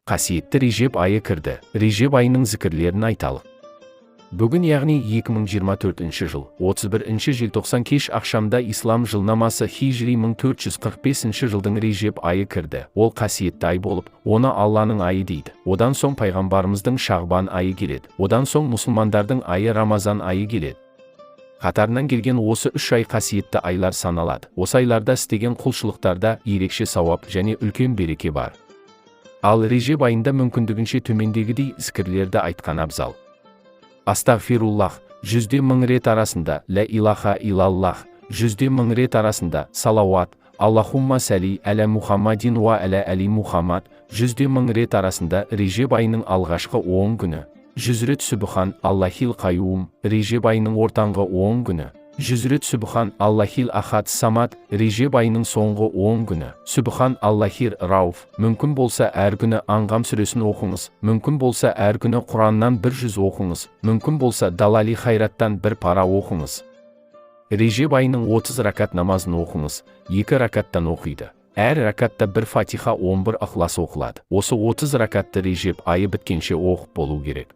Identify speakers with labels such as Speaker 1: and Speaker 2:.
Speaker 1: Қасиетті Режеп айы кірді. Режеп айының зікірлерін айталық. Бүгін, яғни 2024 жыл 31 желтоқсан, кеш ақшамда ислам жылнамасы хижри 1445 жылдың Режеп айы кірді. Ол қасиетті ай болып, оны Алланың айы дейді. Одан соң пайғамбарымыздың Шағбан айы келеді. Одан соң мұсылмандардың айы Рамазан айы келеді. Қатарынан келген осы 3 ай қасиетті айлар саналады. Осы айларда істеген құлшылықтарда ерекше сауап және үлкен береке бар. Ал Режеп айында мүмкіндігінше төмендегідей зікірлерді айтқан абзал. Астағфируллах 100 1000 рет арасында, лә илаха илаллах 100 1000 рет арасында, салауат Аллахумма сәли әля Мухаммадин уа әля әли Мухаммад 100 1000 рет арасында. Режеп айының алғашқы 10 күні 100 рет Сүбхан Аллахил Қаюм, Режеп айының ортаңғы 10 күні 100 рет Сүбхан Аллахил Ахад Самад, Режеп айының соңғы 10 күні Сүбхан Аллахир Рауф. Мүмкін болса, әр күні Анғам сүресін оқыңыз. Мүмкін болса, әр күні Құраннан 100 оқыңыз. Мүмкін болса, Далали Хайраттан бір пара оқыңыз. Режеп айының 30 ракат намазын оқыңыз. Екі ракаттан оқиды. Әр ракатта бір Фатиха, 11 Ықылас оқылады. Осы 30 ракатты Режеп айы біткенше оқып болу керек.